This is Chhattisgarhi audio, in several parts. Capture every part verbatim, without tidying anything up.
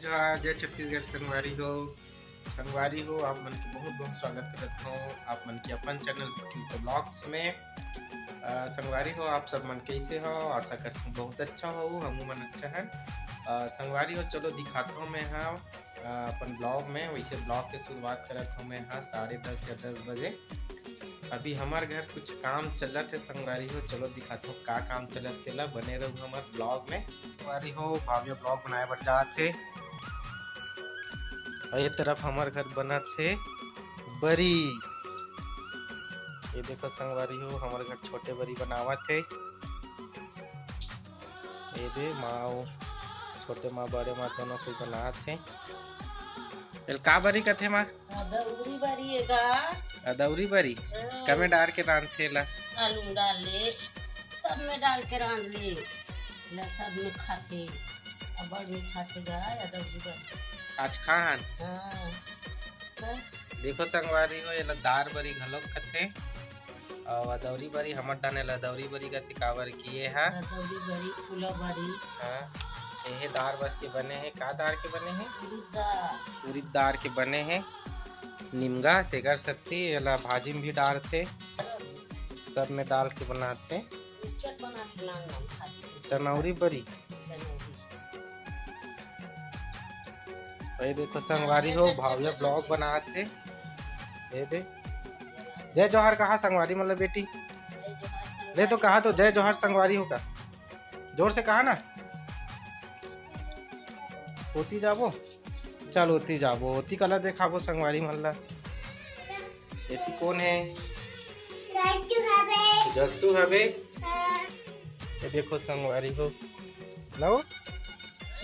जय छत्तीसगढ़ संगवारी हो। संगवारी हो, आप मन के बहुत बहुत स्वागत करत हूँ आप मन के अपन चैनल पटेल के ब्लॉग्स में। अ, संगवारी हो, आप सब मन कैसे हो? आशा करत हूँ बहुत अच्छा हो, हमू मन अच्छा है। अ, संगवारी हो, चलो दिखात हूँ मैं हाँ अ, अपन ब्लॉग में। वैसे ब्लॉग के शुरुआत करत हूँ मैं हाँ साढ़े दस या दस बजे। अभी हमार घर कुछ काम चलत है संगवारी हो, चलो दिखात हूँ का काम चलत तेला, बने रहू हमार ब्लॉग में। संगवारी हो, भाविया ब्लॉग बनाए बर जात है। और ये तरफ हमार घर बनत है बरी। ये देखो संगवारी हो, हमार घर छोटे बरी बनावत है। ये दे माँ, छोटे माँ बड़े माँ दोनों कोई बनात है। एल का बरी कथे माँ? अदौरी बरी एगा। अदौरी बरी? हाँ। कमे डार के रांधथे ला? आलू में डाल ले, सब में डाल के रांध ले। ला सब में खाथे, अब्बड़ में खाथे गा, अदौरी बरी। आज खान? हाँ। तो? देखो संगवारी हो, एला दार बरी घलोक कथे। अउ अदौरी बरी, हमर डाने ला अदौरी बरी कथे, काबर कि ये हा अदौरी बरी, फूला बरी। हाँ, एहे दार बस के बने हे। का दार के बने हे? उरिद दार। उरिद दार के बने हे। निमगा, तेकर सेती एला भाजी में भी डारथे, सब में डाल के बनाथे। उच्चट बना के नाम नाम खाथे। चनौरी बरी। चनौरी। ये देखो संगवारी हो, भाविया ब्लॉग बनात हे। ये दे, जय जोहार कहा संगवारी, मतलब बेटी। ले तो कहा तो, जय जोहार संगवारी हो का। जोर से कहा ना। ओती जाबो, चल ओती जाबो, ओती कला देखाबो संगवारी मन ला। एती कौन है? जस्सू हवे। जस्सू हवे। हाँ। ये देखो संगवारी हो, लो,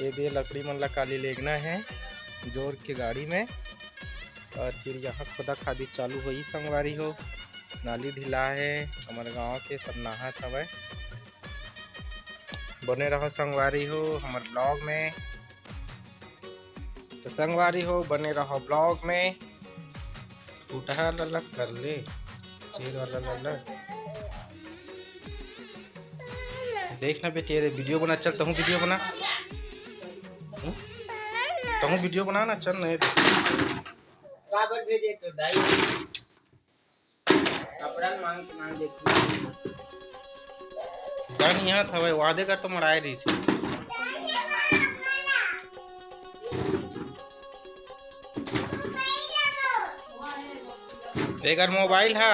ये दे लकड़ी मन ला काली लेगना है जोर के गाड़ी में। और फिर यहाँ खोदा खादी चालू होई संगवारी हो। नाली ढिला है, हमर गांव के सब नहात हवय। बने रहो संगवारी हो हमर ब्लॉग में। तो संगवारी हो, बने रहो ब्लॉग में। टूटहा ललक कर ले, शेर वाला ललक। देख ना बेटी, अरे वीडियो बना, चल तहूँ वीडियो बना। हम्म? तहूँ वीडियो बना ना, चल ना। काबर भेजे तो दाई? कपड़ा मांग के मांग देखी। गन यहाँ था भाई, वादे कर तो मराए रही थी। एकर मोबाइल हा,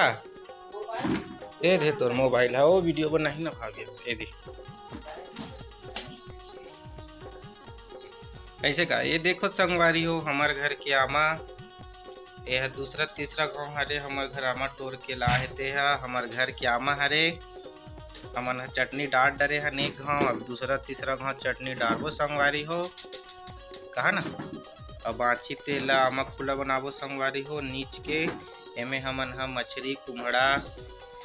ए दे तोर मोबाइल हा, वो वीडियो बनाही ना भागे, ए दे। कैसे का? ये देखो संगवारी हो, हमर घर के आमा, ये ह दूसरा तीसरा घाव हरे, हमर घर आमा टोर के ला हे, ते ह हमर घर के आमा हरे। हमन ह चटनी डार डरे हन एक घाव, अब दूसरा तीसरा घाव चटनी डारबो संगवारी हो, कहा ना। अब बांची तेल ला आमा खुला बनाबो संगवारी हो, नीच के एमे हमन ह मछरी, कुम्हड़ा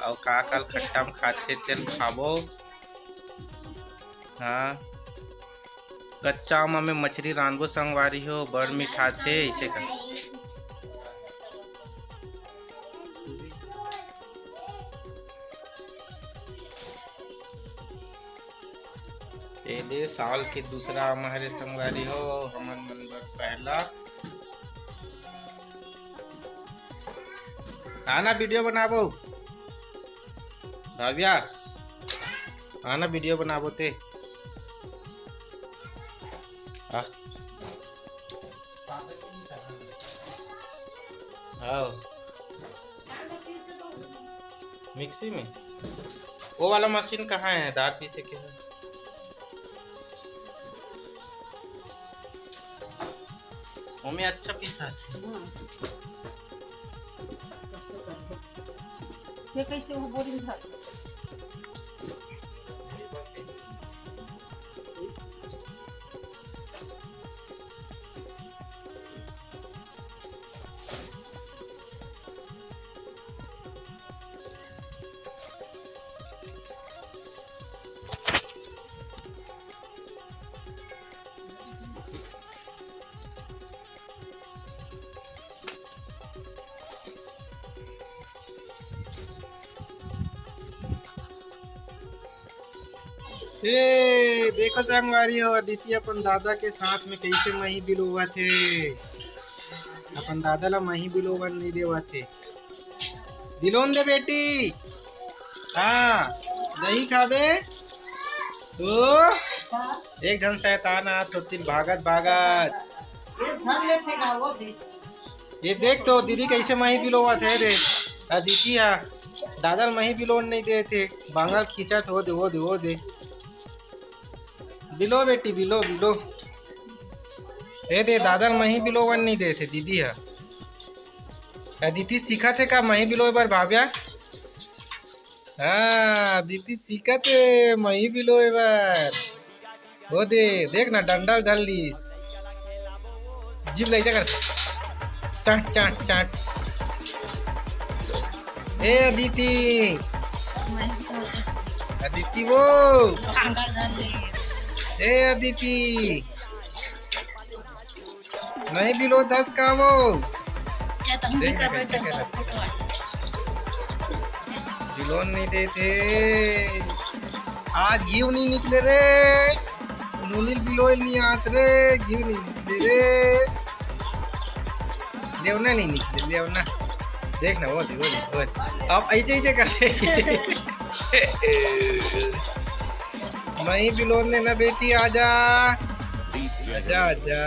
अउ का का ल खट्टा म खाथे तेल खाबो। हाँ, कच्चा आमा में मछरी रांधबो संगवारी हो, बड़ मिठाथे, इसे का। ए दे साल के दूसरा आमा हरे संगवारी हो, हमन मन बर पहला। आना वीडियो बनाबो भाविया, आना वीडियो बनाबो ते। आ। आओ। मिक्सी में? वो वाला मशीन कहाँ है? दार पीसे के है। ओमे अच्छा पीसा है। हाँ। ये कैसे वो बोरी में भर? ए, देखो संगवारी हो, अदिति अपन दादा के साथ में कइसे मही बिलोवत हे। अपन दादा ला मही बिलोवन नइ देवत हे। बिलोन दे बेटी। हाँ, दही खाबे? तो एक झन शैतान आत होतिन भागत भागत। ये देख तो दीदी कइसे मही बिलोवत हे दे। अदिति हा दादा ल मही बिलोन नइ देत हे, बांगल खींचत, ओ दे, ओ दे, ओ दे। बिलो बेटी, बिलो, बिलो। ए दे, दादा ल मही बिलोवन नइ देत हे दीदी हा। अदिति सीखत हे का मही बिलोय बर भाव्या? हाँ, अदिति सीखत हे मही बिलोय बर। ओ दे, देख ना, डंडा ल धर ली। जीभ ले जा कर। चाट, चाट, चाट। ए अदिति। अदिति वो। ए अदिति। मही बिलोवत हस का वो? देख ना, कइसे करत हे। बिलोन नइ देत हे। आज घीव नइ निकले रे। नोनी ल बिलोय नइ आत रे, घीव नइ निकले रे। लेवना नइ निकले, लेवना। देख ना, ओ दे, ओ दे, ओ दे। अब अइसे, अइसे करथे। मही बिलोन देना बेटी, आजा। आजा, आजा।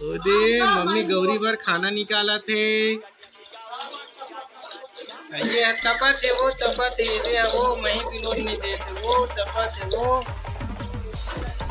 ओ दे, मम्मी गौरी बर खाना निकालत हे। ये तपत हे, वो तपत हे, ये दे, वो मही बिलोन नइ देत हे, वो तपत हे, वो।